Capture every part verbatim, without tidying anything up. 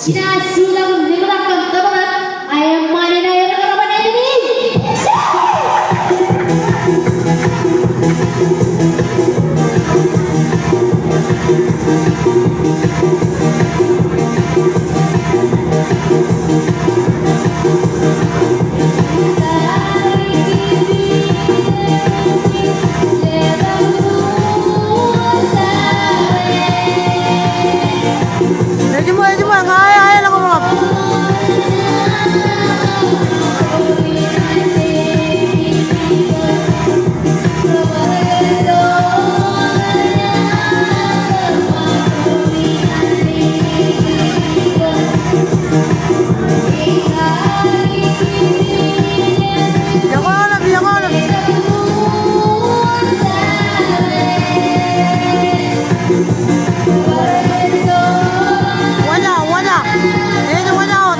Jinaaj jutak im liktak kōn Tōmak, ak eṃṃaan in aer kōrā ban ālij. Ejiṃwe, ejiṃwe, ña aelōñ ḷọk. Wōj aō, wōj aō. Ej wōj aō.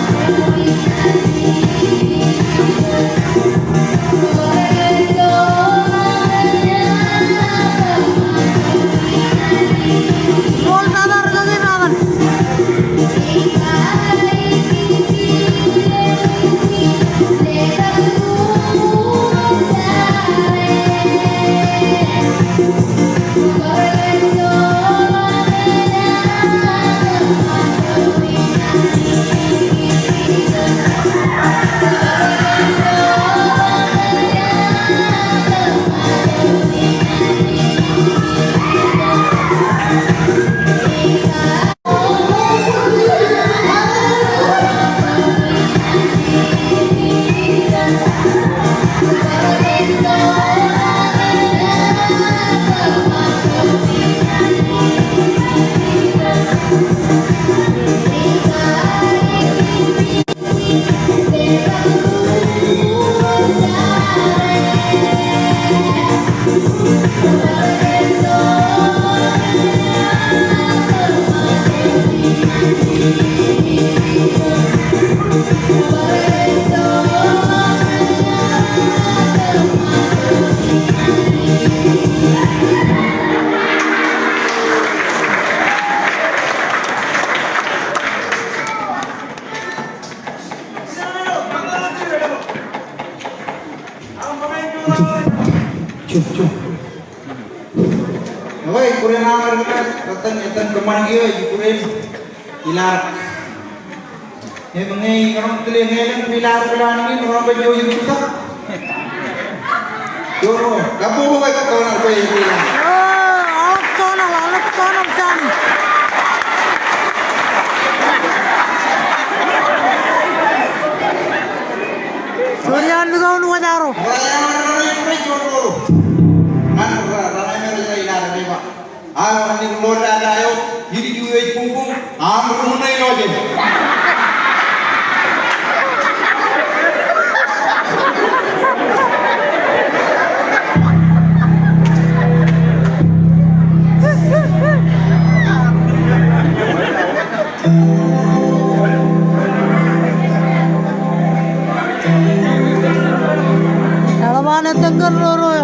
Ekwe, ikūrāān aṃ ri-kōmād, retten, etan kōṃṃan kiiō, ikūrāān ilarak. Im ñe ikōṇaan tile ñe elōñ ilarak ilowaan in, ikōṇaan bwe jen jutak. Eo, kabbokbok eo, kabbokbok eo. Aō, anij ḷotak eo, ilju ej buñbuñ, aṃ ri-ṃōṇōṇō eo jān. Eḷap an ettōñ kōn ro ro.